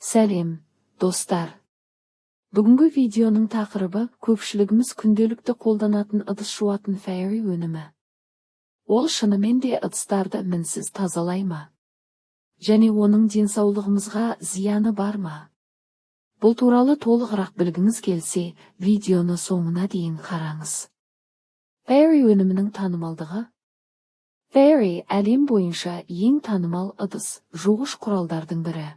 Сәлем, достар! Бүгінгі видеоның тақырыбы: көпшілігіміз күнделікті қолданатын ыдыс жуатын Fairy өнімі. Ол шынымен де ыдыстарды мінсіз тазалай ма? Және оның денсаулығымызға зияны бар ма? Бұл туралы толығырақ білгіңіз келсе, видеоны соңына дейін қараңыз. Fairy өнімінің танымалдығы. Fairy әлем бойынша ең танымал ыдыс жуғыш құралдардың бірі.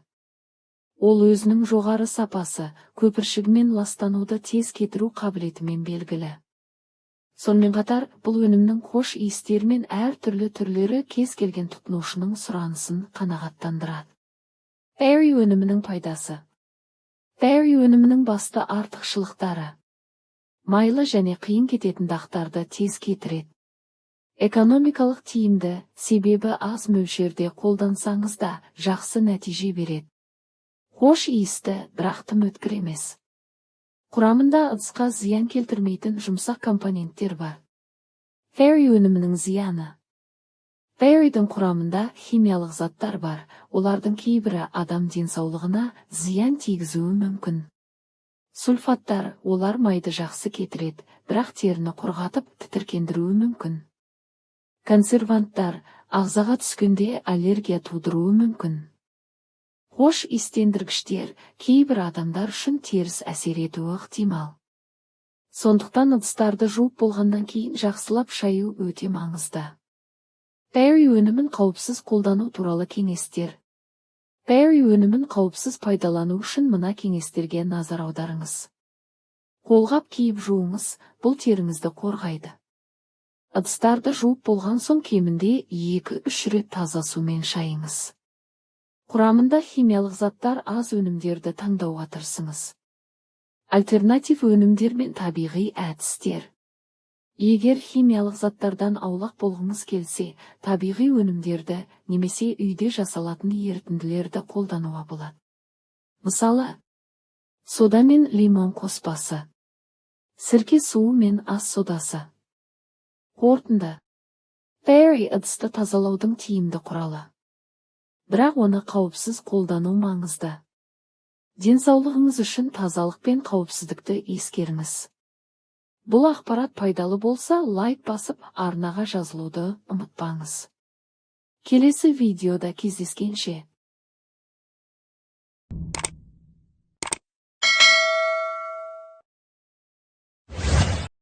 Ол өзінің жоғары сапасы, көпіршігі мен ластануды тез кетіру қабілетімен белгілі. Сонымен қатар, бұл өнімнің хош иістері мен әртүрлі түрлері кез келген тұтынушының сұранысын қанағаттандырады. Fairy өнімінің пайдасы. Fairy өнімінің басты артықшылықтары: майлы және қиын кететін дақтарды тез кетіреді. Экономикалық тиімді, себебі аз мөлшерде қолдансаңыз да, жақсы нәтиже береді. Хош иісті, бірақ тым өткір емес. Құрамында ыдысқа зиян келтірмейтін жұмсақ компоненттер бар. Fairy өнімінің зияны. Fairyдің құрамында химиялық заттар бар, олардың кейбірі адам денсаулығына зиян тигізуі мүмкін. Сульфаттар: олар майды жақсы кетіреді, бірақ теріні құрғатып, тітіркендіруі мүмкін. Консерванттар ағзаға түскенде аллергия тудыруы мүмкін. Хош иістендіргіштер кейбір адамдар үшін теріс әсер етуі ықтимал. Сондықтан ыдыстарды жуып болғаннан кейін жақсылап шаю өте маңызды. Fairy өнімін қауіпсіз қолдану туралы кеңестер. Fairy өнімін қауіпсіз пайдалану үшін мына кеңестерге назар аударыңыз. Қолғап киіп жуыңыз, бұл теріңізді қорғайды. Ыдыстарды жуып болған соң кемінде 2-3 рет таза сумен шайыңыз. Құрамында химиялық заттар аз өнімдерді таңдауға тырысыңыз. Альтернатив өнімдер мен табиғи әдістер. Егер химиялық заттардан аулақ болғыңыз келсе, табиғи өнімдерді немесе үйде жасалатын ерітінділерді қолдануға болады. Мысалы, сода мен лимон қоспасы, сірке суы мен ас содасы. Қорытынды. Fairy ыдысты тазалаудың тиімді құралы. Бірақ оны қауіпсіз қолдану маңызды. Денсаулығыңыз үшін тазалық пен қауіпсіздікті ескеріңіз. Бұл ақпарат пайдалы болса, лайк басып, арнаға жазылуды ұмытпаңыз. Келесі видеода кездескенше!